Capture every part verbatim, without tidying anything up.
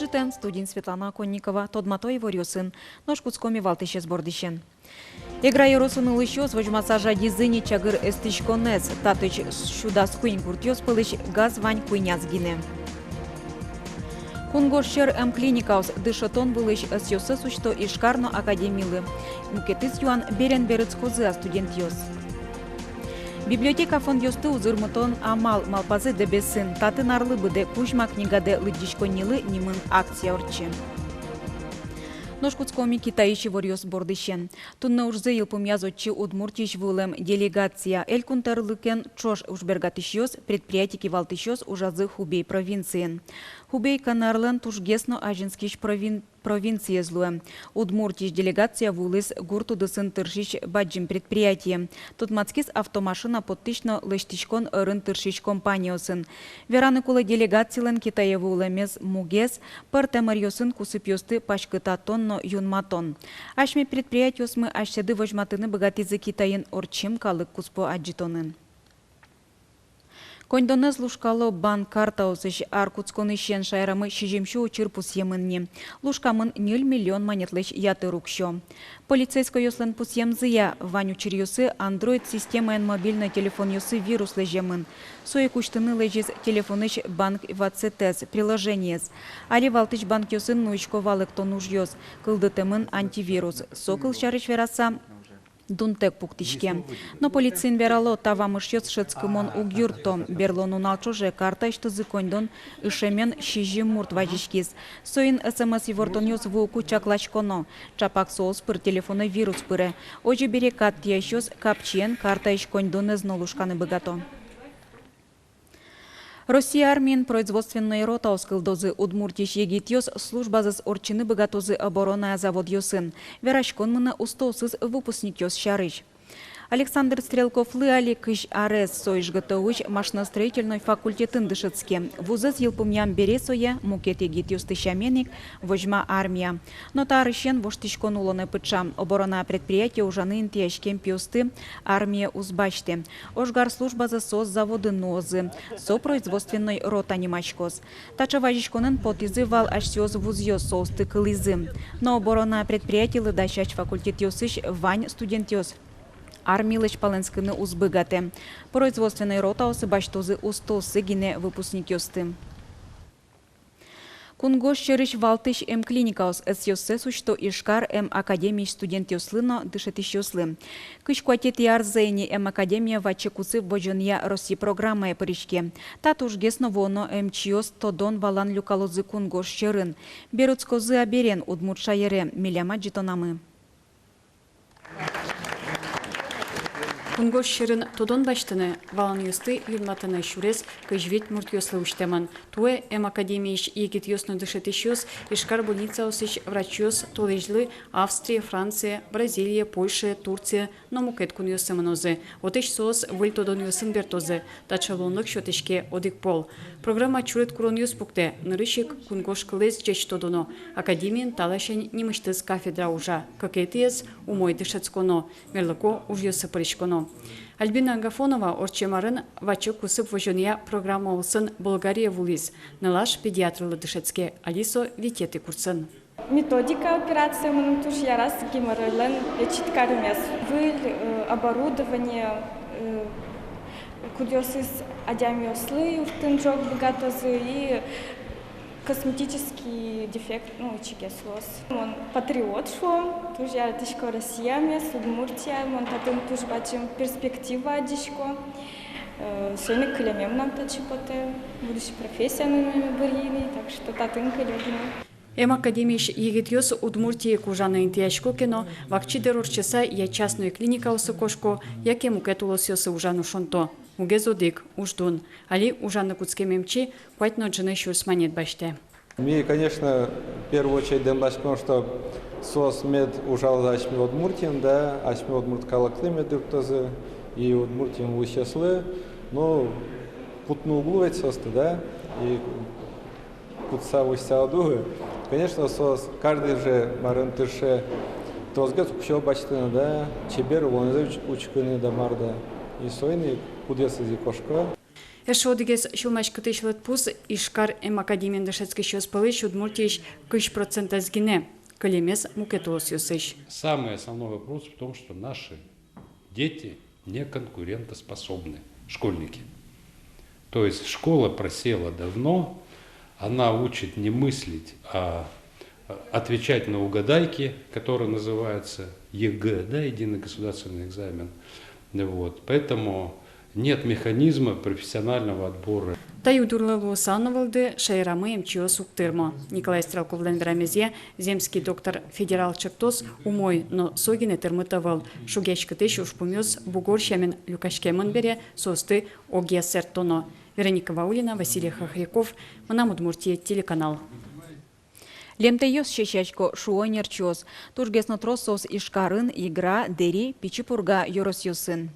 Тӥ студиын Светлана Оконникова. Тодмато иворъёсын. Нош кутском валтӥсез бордысен. Эгра ёросын улӥсьёс возьмаса жадизы ни чагыр эстӥськонэз. Татысь сю дас куинь гуртъёс пӧлысь газ вань куиньяз гинэ. Кунгож сьӧр эмклиникаос дышетон вылысь ӧсъёссэс усьто Ижкар но академилы. Мукетыз юан: берен берытскозы-а студентъёс? Библиотека фондъёсты узырмытон амал малпазы Дэбесын. Татын арлы быдэ «Кузьма книгадэ лыдӟиськоннилы» нимын акция ортче. Нош кутском Китайысь иворъёс бордысен. Туннэ ужзэ йылпумъяз отчы Удмуртиысь вуылэм делегация. Элькун тӧрлыкен ӵош ужбергатӥсьёс, предприятие кивалтӥсьёс ужазы Хубей провинциын. Хубей Канарлэн тужгес но азинскись провин-, провинциез луэ. Удмуртиысь делегация вуылӥз гурт удысын тыршись бадӟым предприятие. Тодматскиз автомашина поттӥсь но лэсьтӥськон ӧрын тыршись компаниосын. Вераны кулэ, делегацилэн Китае вуылэмез мугез — пӧртэм ӧръёсын кусыпъёсты паськытатон но юнматон. Асьме предприятиосмы асьсэды возьматыны быгатӥзы Китайын ортчем калык куспо адӟытонын. Коньдонэз лушкало банк картаосысь. Ар кутсконысен шаерамы сизьымсю учыр пусъемын ни. Лушкамын ньыль миллион манетлэсь ятыр уксё. Полицейскойёслэн пусъемзыя, вань учыръёсы Android системаен мобильной телефонъёсы вирус лэземын. Со ик усьтыны лэзиз телефонысь банк ватсэтэз, приложениез. Али валтӥсь банкъёсын нуисько валэктон ужъёс, кылдытэмын антивирус. Со, кылсярысь вераса, дунтэк пуктӥське. Но полициын верало, та вамышъёс шӧдскымон уг юртто. Берло нунал ӵоже картаысьтызы коньдон ышемен сизьым мурт вазиськиз. Соин СМС ивортонъёс вуыку чакласьконо. Ӵапак соос пыр телефонэ вирус пыре. Озьы бере кат тӥясьёс капчиен картаысь коньдонэз но лушканы быгато. Россия армиын производственной ротаос кылдозы. Удмуртиысь егитъёс службазэс ортчыны быгатозы оборонная заводъёсын. Вераськон мынэ устоосыз выпускникъёс сярысь. Александр Стрелковлы али кызь арес. Со ИжГТУысь машиностроительной факультетын дышетске. Вузэз йылпумъям бере сое, мукет егитъёсты сямен ик, возьма армия. Но та арысен воштӥськон улонэ пыӵа. Оборона предприятие ужаны интыяськем пиосты армие уз басьтэ. Ожгар службазэс соос заводын нуозы. Со производственной рота нимаськоз. Таӵе вазиськонын потӥзы вал асьсэос вузъёс, соосты кылӥзы. Но оборона предприятиелы дасясь факультетъёсысь вань студентъёс армилэсь палэнскыны уз быгатэ. Производственной ротаосы басьтозы устооссы гинэ выпускникъёсты. Кунгож сьӧрысь валтӥсь эмклиникаос ӧсъёссэс усьто Ижкар эм академиысь студентъёслы но дышетӥсьёслы. Кызь куатетӥ арзэ ини эм академия «Ваче кусып» возёнъя Россиысь программае пыриське. Та тужгес но вуоно эмчиос тодон-валан люкалозы кунгож сьӧрын. Берытскозы-а берен удмурт шаере, милям адӟытонамы. Кунгож сьӧрын тодон басьтыны, валанъёсты юнматыны сюрес кызь вить муртъёслы усьтэмын. Туэ эм академиысь егитъёс но дышетӥсьёс, Ижкар больницаосысь врачъёс толэзьлы Австрие, Францие, Бразилие, Польшае, Турцие но мукет кунъёсы мынозы. Отысь соос выль тодонъёсын бертозы. Таӵе луонлык сётӥське одӥг пол. Программа чурыт куронъёс пуктэ. Нырысь ик кунгож кылэз ӟеч тодоно. Академиын та ласянь нимысьтыз кафедра ужа. Кыкетӥез — умой дышетсконо, мерлыко ужъёсы пыриськоно. Альбина Агафонова ортчем арын «Ваче кусып» возёнъя программа улсын Болгарие вуылӥз. Нылаш педиатрлы дышетске, али со витетӥ курсын. Методика операция мыным туж яраз, геморройлэн лечить каремез. Выль, э, оборудование, э, кудъёсыз адямиослы юрттыны ӝог быгатозы, и косметический дефект, ну, ичигес луоз. Мон патриот, шуом, туж яратӥсько Россиямес, Удмуртия, мон татын туж бадӟым перспектива адӟисько. Э, соин ик кылеме мынам татчы потэ, будущий профессия номеме бырйыны, так что татын кылё гинэ. Эм академиысь егитъёс Удмуртие ик ужаны интыясько ке но, вакчи дыр ортчыса я частной клиникаосы кошко, яке мукет улосъёсы ужаны шонто. Мугез одӥг — уждун. Али ужаны кутскем эмчи куать но ӝыны сюрс манет басьтэ. Ми, конечно, в первую очередь дэмласьком, чтоб соос мед ужалозы асьме Удмуртиын, да, асьме удмурт калыклы мед юрттозы и Удмуртиын улӥсьёслы, ну, кутны уг луы ведь соосты, да, и кутса возьыса уд улы. Конечно, соос каждый же марын тырше тросгес уксё басьтыны, да, чебер улонзэ уч-, учкыны, да, мар, да. И соин ик кудъёсыз ик кошко. Эшшо одӥгез сюлмаськытӥсь лыдпус: Ижкар эм академиын дышетскисьёс пӧлысь Удмуртиысь кызь процентэз гинэ. Кылемез мукет улосъёсысь. Самый основной вопрос в том, что наши дети не конкурентоспособны, школьники. То есть школа просела давно, она учит не мыслить, а отвечать на угадайки, которые называются ЕГЭ, да, единый государственный экзамен. Вот. Поэтому нет механизма профессионального отбора. Та югдурлы луыса но, вылды, шаерамы эмчиос уг тырмо. Николай Стрелковлэн верамезъя, «Земский доктор» федерал чектос умой, но со гинэ тырмыт ӧвӧл. Шугъяськытӥсь ужпумъёс бугор сямен люкаськемын бере, соосты огъя сэрттоно. Вероника Ваулина, Василий Хохряков, «Мынам Удмуртие» телеканал. Лемтэйёс сесясько, шуо ӧнерчиос. Тужгес но трос соос Ижкарын, Игра, Дэри, Пичи Пурга ёросъёсын.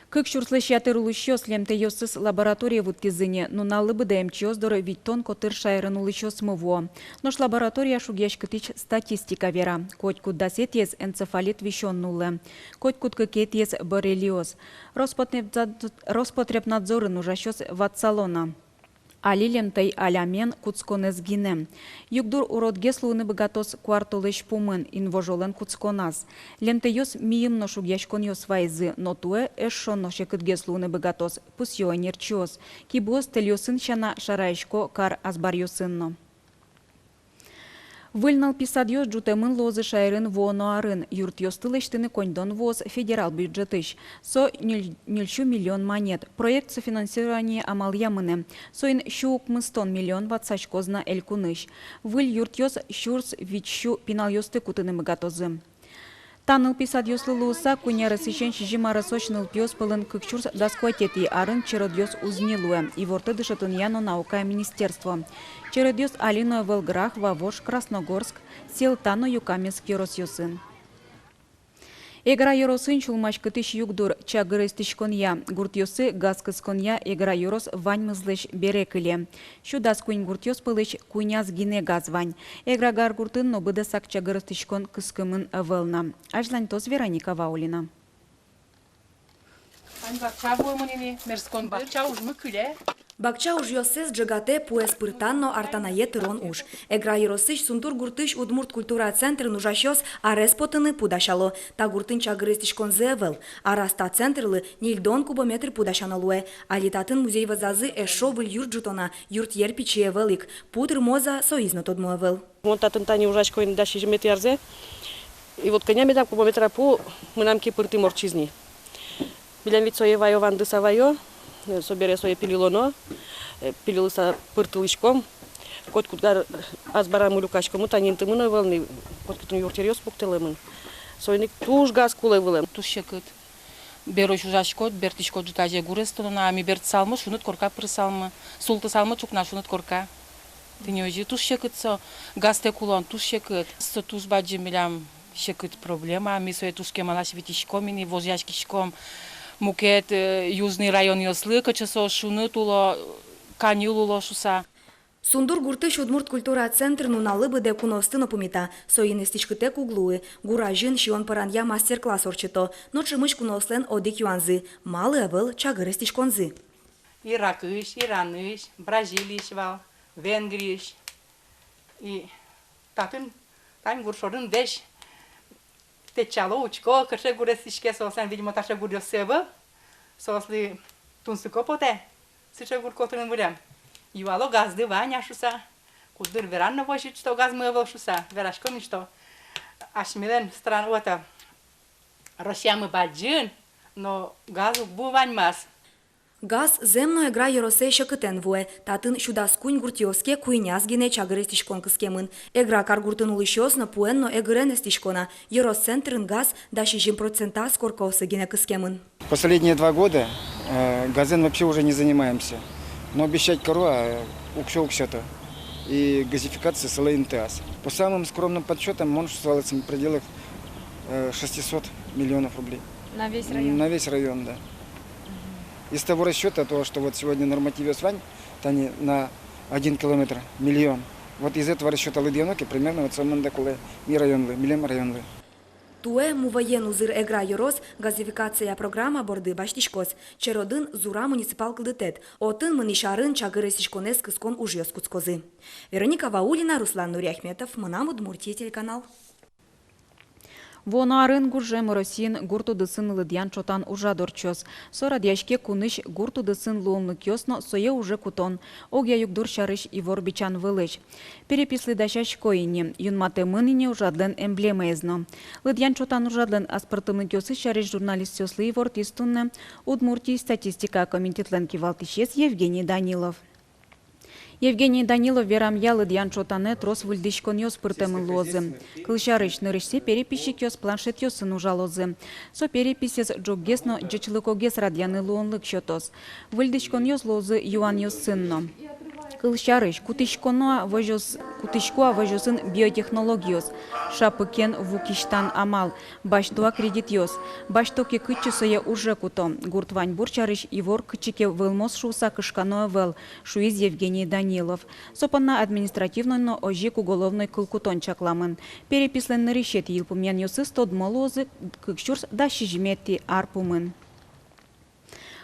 Кык сюрслэсь ятыр улӥсьёс лемтэйёссэс лабораторие вуттӥзы ни. Нуналлы быдэ эмчиос доры витьтон котыр шаерын улӥсьёсмы вуо. Нош лаборатория шугъяськытӥсь статистика вера: котькуд дасэтӥез энцефалит висён нуллэ, котькуд кыкетӥез — боррелиоз. Роспотребнадзо-, Роспотребнадзорын ужасьёс ватсало на: али лемтэй алямен кутсконэз гинэ. Югдур уродгес луыны быгатоз куартолэзь пумын, инвожолэн кутсконаз. Лемтэйёс мийым но шугъяськонъёс вайизы, но туэ эшшо но секытгес луыны быгатоз, пусъё ӧнерчиос. Кибыос тэльёсын сяна шарасько кар азбаръёсын но. Выль нылпи садъёс ӝутэмын луозы шаерын вуоно арын. Юртъёсты лэсьтыны коньдон вуоз федерал бюджетысь. Со ньыль-, ньыльсю миллион манет. Проект софинансирование амалъя мынэ. Соин сю укмыстон миллион ватсаськоз на элькунысь. Выль юртъёс сюрс витьсю пиналъёсты кутыны быгатозы. Та нылпи садъёслы луыса, куинь аресысен сизьым аресозь нылпиос пӧлын кык сюрс дас куатетӥ арын черодъёс уз ни луэ, иворто дышетонъя но наукая министерство. Черодъёс али но ӧвӧл Грах, Вавож, Красногорск, Сьӧлта но Юкаменск ёросъёсын. Эгра ёросын сюлмаськытӥсь югдур чагыр эстӥськонъя. Гуртъёсы газ кысконъя Эгра ёрос ваньмызлэсь бере кыле. Сю дас куинь гуртъёс пӧлысь куиняз гинэ газ вань. Эгра каргуртын но быдэсак чагыр эстӥськон кыскемын ӧвӧл на. Азьланьтоз Вероника Ваулина. Ань бакча вуэмын ини, мерскон бакча ужмы кыле. Бакча ужъёссэс ӝегатэ пуэз пыртан но артанае тырон уж. Эгра ёросысь Сундур гуртысь удмурт культура центрын ужасьёс арес потыны пу дасяло. Та гуртын чагыр эстӥськонзы ӧвӧл. Араз та центрлы ньыльдон кубометр пу дасяно луэ. Али татын музей вӧзазы эшшо выль юрт ӝутоно, юртъер пичи ӧвӧл ик. Пу тырмоз-а, соиз но тодмо ӧвӧл. Мон татын тани ужасько ини дас сизьыметӥ арзэ. И вот кӧня медам кубометра пу мынам ке пыртӥм ортчиз ни. Милям ведь сое ваё, вандыса ваё, э, собере сое пилилоно, э, пилилыса пыртылӥськом. Котькуд гар азбарамы люкаськом, тани интымы но ӧвӧл ни, котькытын юртъеръёс пуктылэмын. Соин ик туж газ кулэ вылэм. Туж секыт. Берозь ужаськод, бертӥськод ӝытазе гур эстоно на, а ми бертысалмы — шуныт корка пырысалмы, султысалмы — ӵукна шуныт корка. Тӥни озьы туж секыт со газтэк улон, туж секыт. Со туж бадӟым милям секыт проблема, ми сое туж кемалась витиськом ини, вожъяськиськом мукет, э, южный районъёслы, кыӵе соос шуныт уло, каньыл уло шуса. Сундур гуртысь удмурт культура центр нуналлы быдэ куноосты но пумита. Соин эстӥськытэк уг луы. Гур азьын сиён пӧранъя мастер-класс ортчыто. Но ӵемысь куноослэн одӥг юанзы: малы ӧвӧл чагыр эстӥськонзы? Иракысь, Иранысь, Бразилиысь вал, Венгриысь. И татын, тань гур шорын весь тэтчало, учко, кыӵе гур эстӥське. Соослэн, видимо, таӵе гуръёссы ӧвӧл. Соослы тунсыко потэ сыӵе гур котырын вылэм. Юало, газды вань-а шуса. Куддыр вераны но возьыт, что газмы ӧвӧл шуса. Вераськом ини, что асьмелэн стран, вот, а, Россиямы бадӟым, но газ уг ву ваньмаз. Газ зэм но Эгра ёросэ секытэн вуэ. Татын сю дас куинь гуртъёс ке, куиняз гинэ чагыр эстӥськон кыскемын. Эгра каргуртын улӥсьёс но пуэн но эгырен эстӥсько на. Ёрос центрын газ дас сизьым процентаз коркаосы гинэ кыскемын. Последние два года, э, газэн вообще уже не занимаемся. Но обещать каро, а уксё уг сёто. И газификация сылэ интыяз. По самым скромным подсчётам, мон шуысал, в пределах, э, шестисот миллионов рублей. На весь район? На весь район, да. Из того расчёта, то, что вот сегодня нормативъёс вань, тани на один километр миллион. Вот из этого расчёта лыдъяно ке, примерно вот со мында кулэ ми районлы, милем районлы. Туэ мувӧен узыр Эгра ёрос газификация программа борды басьтӥськоз. Черодын Зура муниципал кылдытэт. Отын мынӥсь арын чагыр эсьтӥськонэз кыскон ужъёс кутскозы. Вероника Ваулина, Руслан Нуриахметов, «Мынам Удмуртие» телеканал. Вуоно арын гужем Россиын гурт удысын лыдъян-ӵотан ужрад ортчоз. Со радъяське кунысь гурт удысын луонлыкъёс но сое уже кутон, огъя югдур сярысь ивор бичан вылысь. Перепислы дасясько ини, юнматэмын ини ужрадлэн эмблемаез но. Лыдъян-ӵотан ужрадлэн аспӧртэмлыкъёсыз сярысь журналистъёслы ивортӥз туннэ Удмуртиысь статистика комитетлэн кивалтӥсез Евгений Данилов. Евгений Данилов верамъя, лыдъян-ӵотанэ трос выльдӥськонъёс пыртэмын луозы. Кылсярысь, нырысьсэ переписчикъёс планшетъёсын ужалозы. Со переписез ӝоггес но ӟечлыкогес радъяны луонлык сётоз. Выльдӥськонъёс луозы юанъёсын но. Кылсярысь, кутӥськоно-а возёс-, кутӥсько-а возёсын биотехнологиос, шапыкен ву кисьтан амал, басьто-а кредитъёс, басьто ке, кытчы сое уже куто. Гурт ваньбур сярысь ивор кытчы ке вӧлмоз шуыса кышкано ӧвӧл, шуиз Евгений Данилов. Со понна административной но озьы ик уголовной кыл кутон чакламын. Перепислэн нырысетӥ йылпумъянъёсыз тодмо луозы кык сюрс дас сизьыметӥ ар пумын.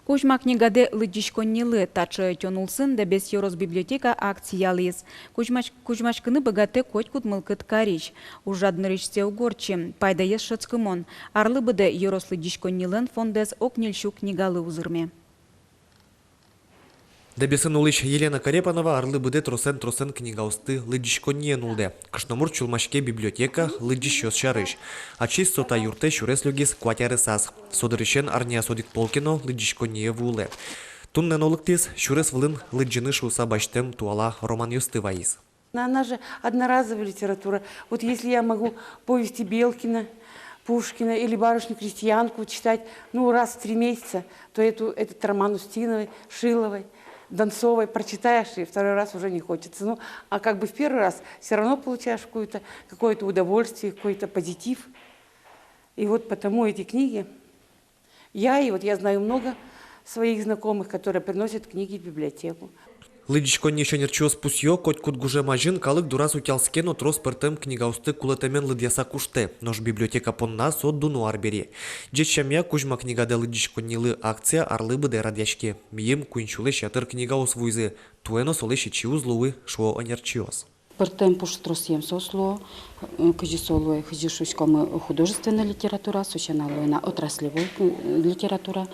«Кузьма книгадэ лыдӟиськоннилы» — таӵе ӧтён улсын Дэбес ёрос библиотека акциялы ӧз. Кузьмач-, кузьмаськыны быгатэ котькуд мылкыд карись. Ужрад нырысьсэ уг ортчы, пайдаез шӧдскымон. Арлы быдэ ёрос лыдӟиськоннилэн фондэз ог ньыль сю книгалы узырме. Дэбесын улӥсь Елена Корепанова арлы быдэ тросэн-тросэн книгаосты лыдӟиськонние нуллэ. Кышномурт сюлмаське библиотека, лыдӟисьёс сярысь. Ачиз со та юртэ сюрес лёгиз куать аресаз. Со дырысен арняяз одӥг пол ке но лыдӟиськонние вуылэ. Туннэ но лыктӥз, сюрес вылын лыдӟыны шуыса басьтэм туала романъёсты вайиз. Она же одноразовая литература. Вот если я могу повести Белкина, Пушкина или «Барышню-крестьянку» читать, ну, раз в три месяца, то эту, этот роман Устиновой, Шиловой, Донцовой прочитаешь, и второй раз уже не хочется. Ну, а как бы в первый раз всё равно получаешь какое-то, какое-то удовольствие, какой-то позитив. И вот потому эти книги я, и вот я знаю много своих знакомых, которые приносят книги в библиотеку. Лыдӟиськонниысь ӧнерчиос пусъё: котькуд гужем азьын калык дораз утялтске но трос пӧртэм книгаосты кулэтэмен лыдъяса куштэ. Нош библиотека понна со дуно арбери. Ӟеч сямъя, «Кузьма книгадэ лыдӟиськоннилы» акция арлы быдэ радъяське. Мийым куинь сюлэсь ятыр книгаос вуизы. Туэ но солэсь ичи уз луы, шуо ӧнерчиос. Пӧртэм пуштросъем соос луо, э, кызьы со луэ, кызьы шуиськомы, э, художественной литература, со сяна луэ на отраслевой, э, литература,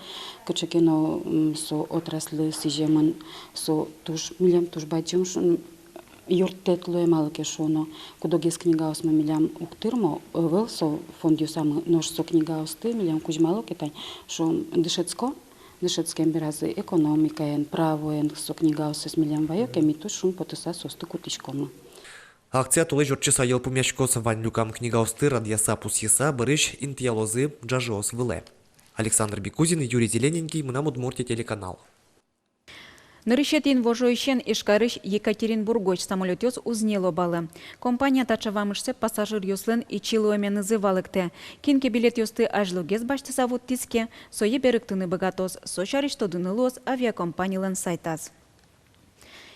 кыӵе ке но, м, со отрасльлы сӥземын, со туж, милям туж бадӟым ш-, м, юрттэт луэ, малы ке шуоно, куд-огез книгаосмы милям уг тырмо, ӧвӧл со фондъёсамы, нош со книгаосты милям кузьмало ке, тань, шуом, дышетско, дышетскем беразы экономикаен, правоен со книгаоссэс милям вайо ке, ми туж шумпотыса соосты кутӥськомы. Акция толэзь ортчыса йылпумъяськоз. Вань люкам книгаосты радъяса, пусйыса, бӧрысь интыялозы ӝажыос вылэ. Александр Бекузин, Юрий Зелененький, «Мынам Удмуртие» телеканал. Нырысетӥ инвожоысен Ижкарысь Екатеринбургозь самолётъёс уз ни лобалэ. Компания таӵе вамышсэ пассажиръёслэн ичи луэменызы валэктэ. Кин ке билетъёсты азьлогес басьтыса вуттӥз ке, сое берыктыны быгатоз. Со сярысь тодыны луоз авиакомпанилэн сайтаз.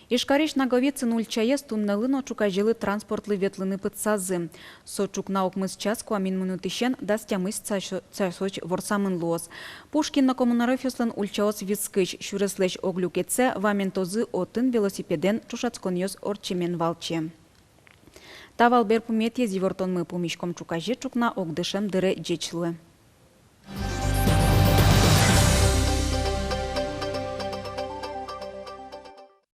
Ижкарысь Наговицын ульчаез туннэлы но ӵуказелы транспортлы ветлыны пытсазы. Со ӵукна укмыс час куамын минутысен дас тямыс часо-, часозь ворсамын луоз. Пушкин но Коммунарёвъёслэн ульчаос вискысь, сюреслэсь ог люкетсэ ваментозы, отын велосипедэн ӵошатсконъёс ортчемен валче. Та вал берпуметӥез ивортонмы. Пумиськом ӵуказе ӵукна огдышем дыре. Ӟеч луэ.